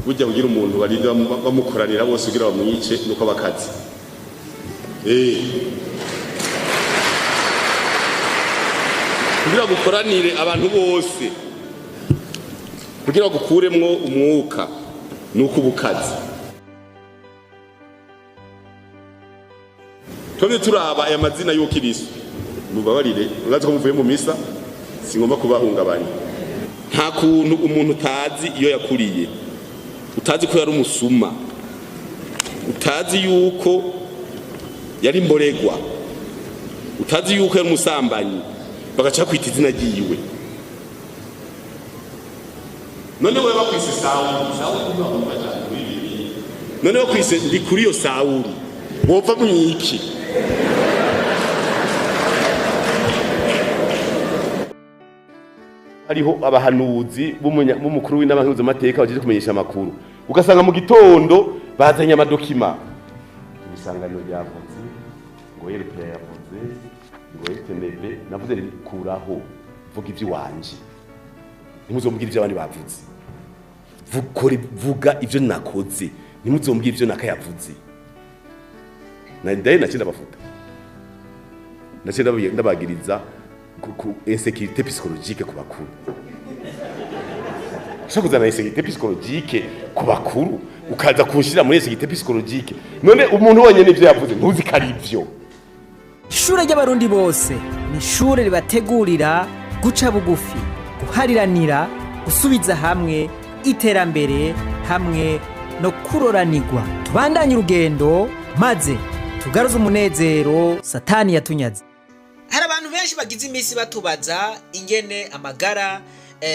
Burya kugira umuntu barinda bamukoranira bose kugira bamwice nuko bakazi. Kugira gukoranire abantu bose kugira gukuremwo umwuka nuko ubukazi. Twebwe turaba aya mazina y'ukirisu, mubabarire, urazi ko muvuye mu misa, singomba kubahungabanya. Nta kuntu umuntu utazi iyo yakuriye, utazi ko yari umusuma, utazi yuko yari imboregwa, utazi yuko yari umusambanyi, bagaca kwita izina ryiwe. None wewe bakwise Sawuli, Sawuli ntibakumva cyane muri Bibiliya. None bakwise ndi kuri iyo Sawuli, wopfa mwiki? Hariho abahanuzi b'umukuru w'inama mpuzamamateka baje kumenyesha amakuru, ugasanga mu gitondo bazanye amadokima, ibisanganiro ryavuze ngo RPA yavuze ngo RTNB. Navuze nti kuraho, vuga ivy'iwanje, ntimuzombwire ivyo abandi bavuze. Vuga ivyo nakoze, ntimuzombwire ivyo nakayavuze. Ndaye naciye ndabafuta, naciye ndabagiriza ku insécurité psychologique ku bakuru. Ushobora kuzana insécurité psychologique ku bakuru, ukaza kunshira muri insécurité psychologique. None umuntu wenyene ivyo yavuze ntuzi ko ari ivyo. Ishure ry'Abarundi bose ni ishure ribategurira guca bugufi, guhariranira, gusubiza hamwe, iterambere hamwe no kuroranirwa. Tubandanye urugendo maze tugaruze umunezero Satani yatunyaze. Hari abantu benshi bagize iminsi batubaza ingene amagara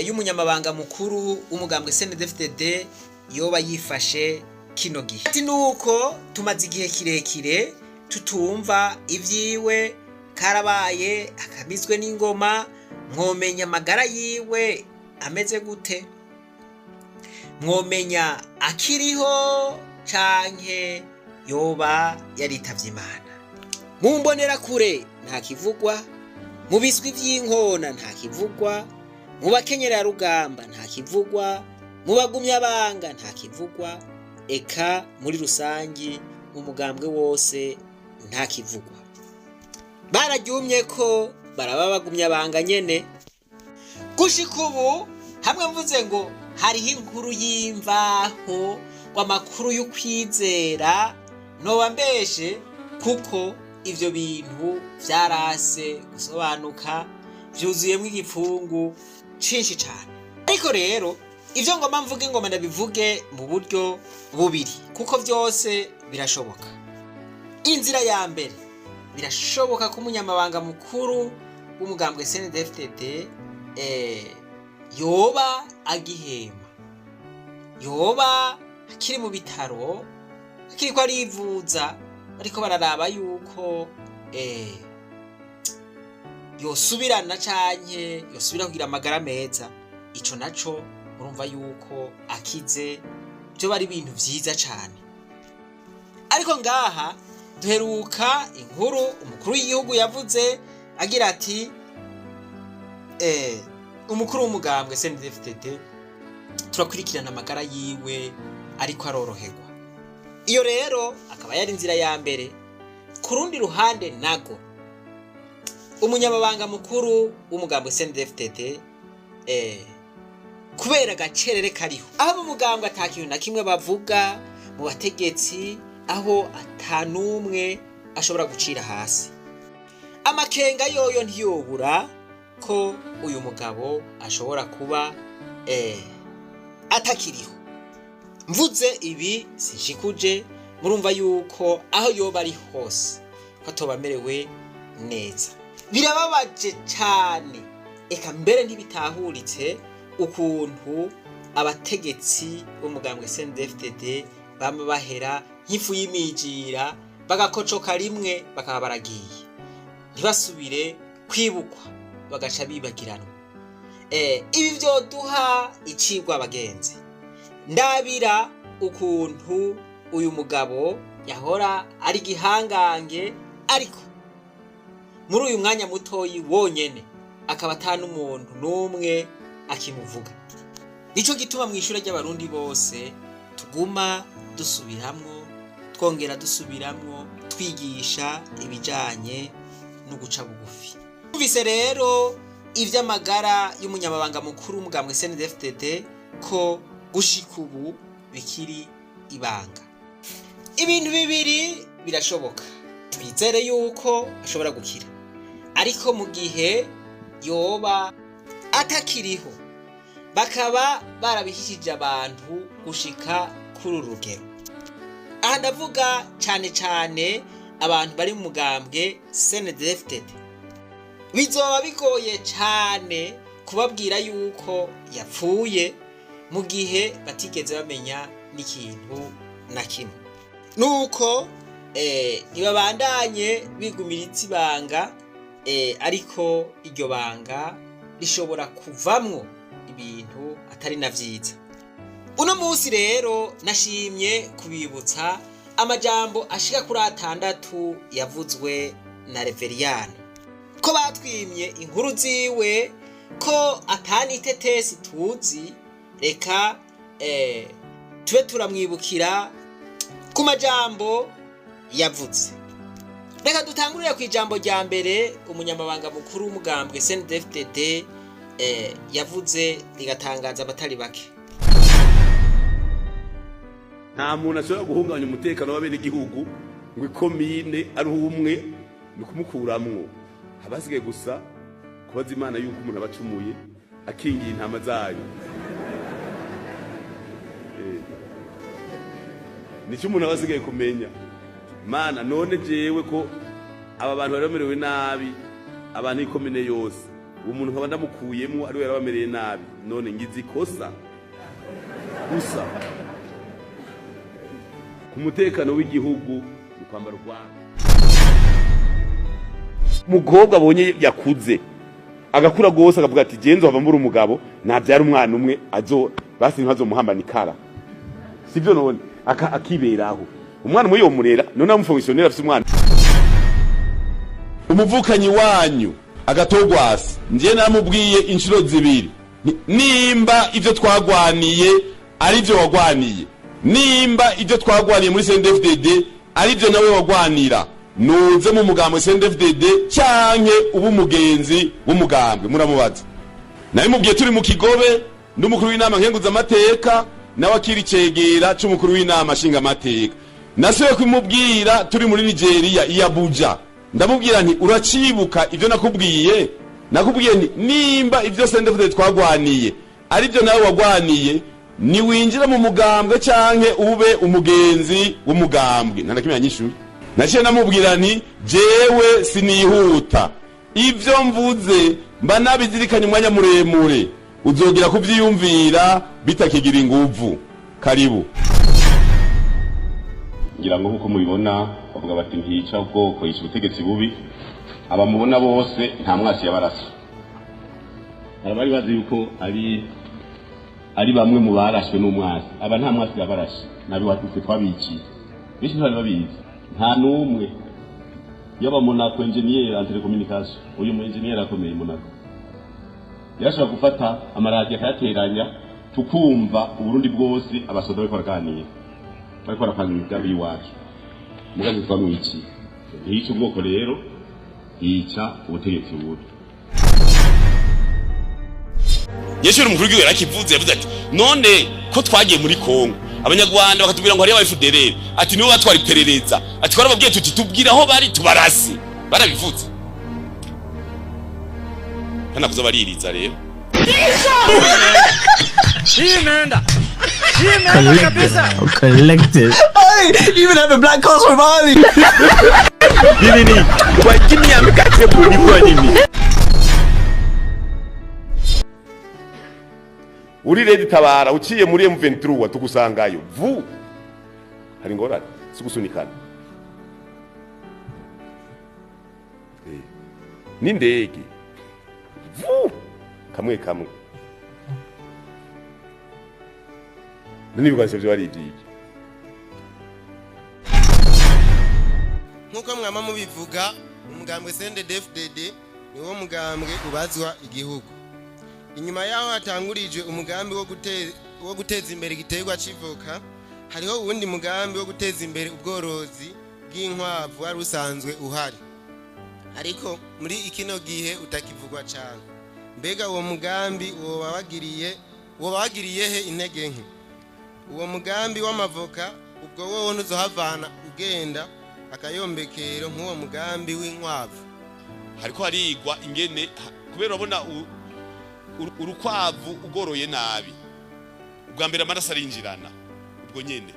y'umunyamabanga mukuru w'umugambwe CNDD-FDD yoba yifashe kino gihe. Ati nuko tumaze igihe kirekire tutumva ivyiwe, karabaye akamizwe n'ingoma. Mwomenya amagara yiwe ameze gute? Mwomenya akiriho canke yoba yaritavye Imana? Mu mbonerakure nta kivugwa, mu biswi vy'inkona nta kivugwa, mu bakenyerarugamba nta kivugwa, mu bagumyabanga nta kivugwa, eka muri rusangi mu mugambwe wose nta kivugwa. Bararyumye ko baraba bagumyabanga nyene. Gushika ubu hamwe mvuze ngo hariho inkuru y'imvaho, ngo amakuru y'ukwizera, noba mbeshe, kuko ivyo bintu vyarase gusobanuka, vyuzuyemwo igipfungu cinshi cane. Ariko rero ivyo ngoma mvuge, ngoma ndabivuge mu buryo bubiri, kuko vyose birashoboka. Inzira ya mbere, birashoboka ko umunyamabanga mukuru w'umugambwe CNDD-FDD yoba agihema, yoba akiri mu bitaro, akiriko arivuza, bariko bararaba yuko yosubirana canke yosubira kugira amagara meza. Ico naco murumva yuko akize vyoba ari ibintu vyiza cane. Ariko ngaha duheruka inkuru umukuru w'igihugu yavuze agira ati umukuru w'umugambwe CNDD-FDD turakurikirana amagara yiwe, ariko aroroherwa. Iyo rero akaba yari inzira ya mbere. Ku rundi ruhande nago, umunyamabanga mukuru w'umugambwe CNDD-FDD, kubera agacerere kariho, aho mu mugambwe ata kintu na kimwe bavuga, mu bategetsi aho atanumwe ashobora gucira hasi, amakenga yoyo ntiyobura ko uyu mugabo ashobora kuba atakiriho. Mvuze ibi sinshikuje, murumva yuko aho yoba ari hose ko atoba amerewe neza. Birababaje cyane, eka mbere ntibitahuritse ukuntu abategetsi b'umugambwe CNDD-FDD bama bahera nk'ifu y'imijira, bagakocoka rimwe bakaba baragiye, ntibasubire kwibukwa, bagaca bibagiranwa. Ibi vyoduha icigwa, abagenzi. Ndabira ukuntu uyu mugabo yahora ari igihangange, ariko muri uyu mwanya mutoyi wonyene akaba ata n'umuntu n'umwe akimuvuga. Nico gituma mu ishure ry'Abarundi bose Tuguma dusubiramwo, twongera dusubiramwo, twigisha ibijanye no guca bugufi. Twumvise rero ivy'amagara y'umunyamabanga mukuru w'umugambwe CNDD-FDD ko gushika ubu bikiri ibanga. Ibintu bibiri birashoboka: twizere yuko ashobora gukira, ariko mu gihe yoba atakiriho bakaba barabihishije abantu gushika kuri uru rugero, aha ndavuga cane cane abantu bari mu mugambwe CNDD-FDD, bizoba bigoye cane kubabwira yuko yapfuye mu gihe batigeze bamenya n'ikintu na kimwe. Nuko ntibabandanye bigumiriza ibanga, ariko iryo banga rishobora kuvamwo ibintu atari na vyiza. Uno munsi rero nashimye kubibutsa amajambo ashika kuri 6 yavuzwe na Reveriyano, ko batwimye inkuru ziwe, ko atanitetesi tuzi. Reka tube turamwibukira ku majambo yavuze. Reka dutangurire ku ijambo rya mbere umunyamabanga mukuru w'umugambwe CNDD-FDD yavuze rigatangaza abatari bake. Nta muntu ashobora guhungabanya umutekano w'abenegihugu ngo ikomine ari umwe, ni ukumukuramwo. Haba hasigaye gusa kubaza Imana yuko umuntu aba acumuye akingiye intama zayo. Nicyo umuntu aba asigaye kumenya. Mana, none jewe ko aba bantu bari bamerewe nabi, abantu ikomine yose, uwo muntu nkaba ndamukuyemwo ariwe yarabamereye nabi, none ngize ikosa gusa ku mutekano w'igihugu ni kwambara urwanda. Umukobwa abonye yakuze agakura gose akavuga ati genzo hava mbura umugabo nabyara umwana umwe azo basi ntazomuhambana ikara, sivyo? None akiberaho umwana umwe yomurera, none amufonctionnaire afise umwana. Umuvukanyi wanyu agatogwasi, njye namubwiye inshuro zibiri, nimba ivyo twagwaniye ari byo wagwaniye, nimba ibyo twagwaniye muri CNDD-FDD ari byo nawe wagwanira, nuze mu mugambwe CNDD-FDD canke uba umugenzi w'umugambwe. Muramubaza, nabimubwiye turi mu Kigobe n'umukuru w'inama nkenguzamateka nawe akiri cegera c'umukuru w'inama nshingamateka. Nasubiye kumubwira turi muri Nigeria i Abuja, ndamubwira nti uracibuka ivyo nakubwiye? Nakubwiye nti nimba ivyo CNDD-FDD twagwaniye ari byo nawe wagwaniye, niwinjira mu mugambwe canke ube umugenzi w'umugambwe. Nta na kimwe yanyishuye. Naciye namubwira nti jewe sinihuta, ivyo mvuze mba nabizirikanye umwanya muremure, uzogira kuvyiyumvira bitakigira inguvu. Karibu. Ngira ngo nkuko mubibona, bavuga bati ntiyica ubwoko, yica ubutegetsi bubi. Abamubona bose nta mwasi yabarasa. Hari abari bazi yuko ari bamwe mu barashwe n'umwasi. Aba nta mwasi yabarashe, nabi watutse twabiciye benshi ntibari babizi, nta n'umwe. Yaba Monaco engineer en télécommunication, uyu mu engineer akomeye Monaco, yarashobora gufata amaradiyo akayateranya tukumva Uburundi bwose, abasoda bariko baraganira, bariko barapanga imigambi y'iwacu. Mugazi twamwiciye. Ntiyica ubwoko rero, yica ubutegetsi bubi. Yesu umukuru w'igihugu yarakivuze, yavuze ati none ko twagiye muri Kongo, Abanyarwanda bakatubwira ngo hariyo aba FDLR, ati nibo batwara iperereza, ati twarababwiye tuti tubwira aho bari tubarase. Barabivuze kanakuza baririza rero. Collected. Even have a black horse from Bali. Nini kwa kimya mikate kwa nini? Uri redi tabara uciye muri M23 tugusangayo vu, hari ingorane si gusunikana n'indege vu kamwe kamwe. None ibigwanisho vyo ari ivyiki? Nk'uko mwama mubivuga, umugambwe CNDD-FDD niwo mugambwe ubazwa igihugu. Inyuma yaho hatangurijwe umugambi wo guteza imbere igiterwa c'ivoka. Hariho uwundi mugambi wo guteza imbere ubworozi bw'inkwavu wari usanzwe uhari, ariko muri ikino gihe utakivugwa cyane. Mbega uwo mugambi woba wagiriye he intege nke? Uwo mugambi w'amavoka ubwo wowe ntuzohavana ugenda akayombekero nk'uwo mugambi w'inkwavu? Hariko harigwa ingene kubera urabona urukwavu ugoroye nabi, ubwa mbere amaraso arinjirana. Ubwo nyene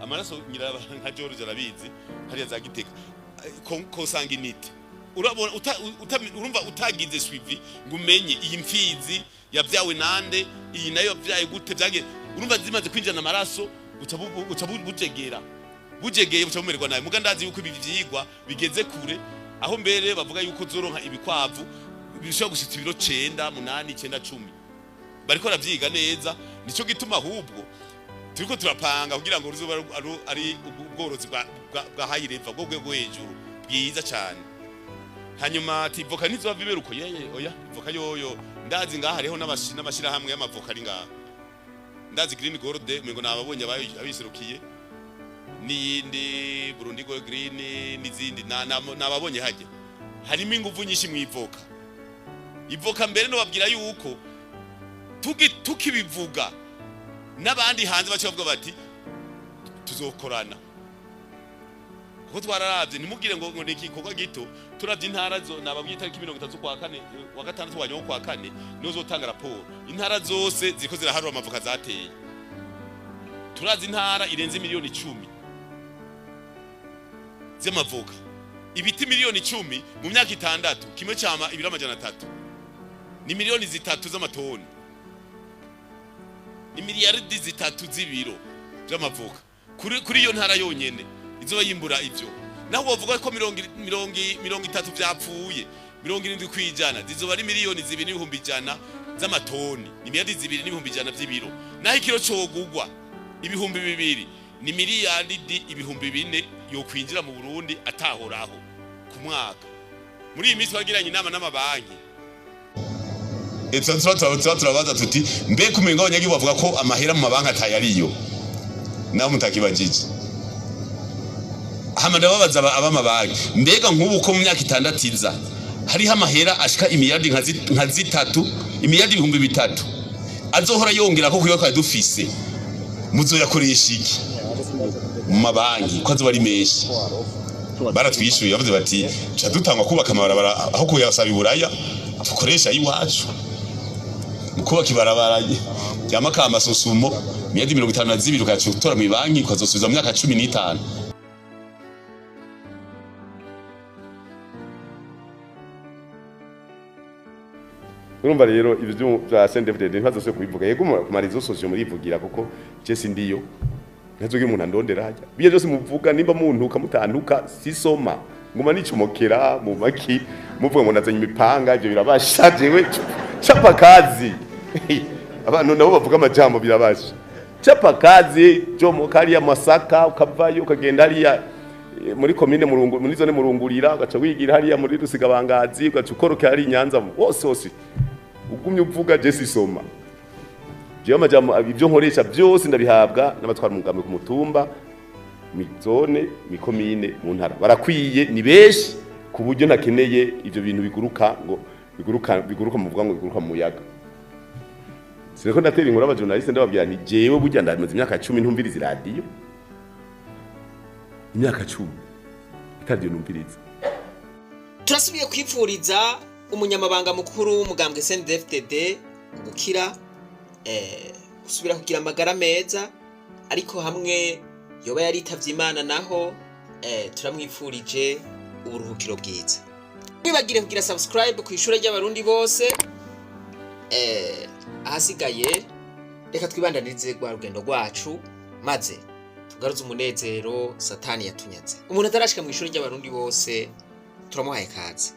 amaraso ngira nka George arabizi hariya za Gitega, consanguinité. Urabona urumva utagize suivi ngo umenye iyi mfizi yavyawe nande, iyi nayo yavyaye gute, vyagiye, urumva zimaze kwinjirana amaraso, buca bujegera, bujegeye buca bumererwa nabi. Muga ndazi yuko ibi vyigwa bigeze kure, aho mbere bavuga yuko zoronka ibikwavu bishobora gushitsa ibiro 9, 8, 9, 10. Bariko baravyiga neza. Nico gituma ahubwo turiko turapanga kugira ngo ruzoba ari ubworozi bwa high level, bwo rwego hejuru, bwiza cyane. Hanyuma ati ivoka ntizova iberuko yeye. Oya, ivoka yoyo ndazi ngaha hariho n'amashirahamwe y'amavoka ari ngaha. Ndazi Green Gold, umengo nababonye abiserukiye, n'iyindi Burundi Go Green n'izindi nababonye hajya. Harimo inguvu nyinshi mu ivoka. Ivoka mbere no babwira yuko tukibivuga n'abandi hanze baca bavuga bati tuzokorana, kuko twararavye. Ntimugire ngo ni igikorwa gito. Turavye intara zo nababwiye, itariki 30 kwa kane, wa gatandatu wa nyuma kwa kane niho zotanga raporo. Intara zose ziriko ziraharura amavoka zateye. Turazi intara irenze miliyoni 10 z'amavoka, ibiti miliyoni 10 mu myaka 6, kimwe cama ibiro 300, ni miliyoni 3 z'amatoni, ni miliyaridi 3 z'ibiro vy'amavoka kuri iyo ntara yonyene izoba yimbura ivyo. Naho wovuga ko 30 vyapfuye, 70% zizoba ari miliyoni 2.1 million z'amatoni, ni miliyaridi 2.1 million vy'ibiro. Naho ikiro cogugwa 2000, ni miliyaridi 4000 yokwinjira mu Burundi atahoraho ku mwaka. Muri iyi minsi twagiranye inama n'amabanki. Tuba turabaza tuti mbega umengo abanyagihugu bavuga ko amahera mu mabanki atayariyo, naho mutakibajije. Hama ndababaza ab'amabanki, mbega nk'ubu ko mu myaka 6 iza hariho amahera ashika imiliyardi nka 3, imiliyardi 3000 azohora yongera ko kuyo twari dufise, muzoyakoresha iki mu mabanki ko azoba ari menshi? Baratwishyuye, bavuze bati ca dutangwa kubaka amabarabara aho kuyasaba iburaya, dukoresha ay'iwacu mu kubaka ibarabara rya Makamba Sosumo, miliyardi 52, ukaca utora mw'ibanki ukazosubiza mu myaka 15. Urumva rero ibyo bya CNDD-FDD ntibazose kubivuga. Yego, ku ma réseaux sociaux murivugira, kuko je sindiyo, ntazogira umuntu andondera hajya. Bijya byose muvuga, nimba muntuka mutantuka, sisoma, nguma nicumokera mu maki. Muvuga ngo nazanye imipanga, ibyo birabasha. Jewe chapa kazi. Abantu nabo bavuga amajambo, birabasha. Chapa kazi, jomo kariya Masaka, ukavayo ukagenda hariya muri komine Murungu, muri zone Murungurira, ugaca wigira hariya muri Rusigabangazi, ugaca ukorokera hariya i Nyanza, hose hose ugumye uvuga. Je sisoma. Jewe amajambo, ibyo nkoresha byose ndabihabwa n'abatwara umugambi ku mutumba, mi zone, mi komine, mu ntara. Barakwiye, ni benshi ku buryo ntakeneye ivyo bintu biguruka, ngo biguruka, biguruka, muvuga ngo biguruka mu muyaga. Siniko ndatera inkuru aba journaliste, ndababwira nti jewe burya ndamaze imyaka 10 ntumviriza iradiyo, imyaka 10 itadiyo numviriza. Turasubiye kwipfuriza umunyamabanga mukuru w'umugambwe CNDD-FDD gukira, gusubira kugira amagara meza. Ariko hamwe yoba yaritavye Imana naho, turamwipfurije uburuhukiro bwiza. Mwibagire kugira subscribe ku Ishure ry'Abarundi bose. Ahasigaye reka twibandanirize rwa rugendo rwacu, maze tugaruze umunezero Satani yatunyaze. Umuntu atarashika mu Ishuri ry'Abarundi bose, turamuhaye kaze.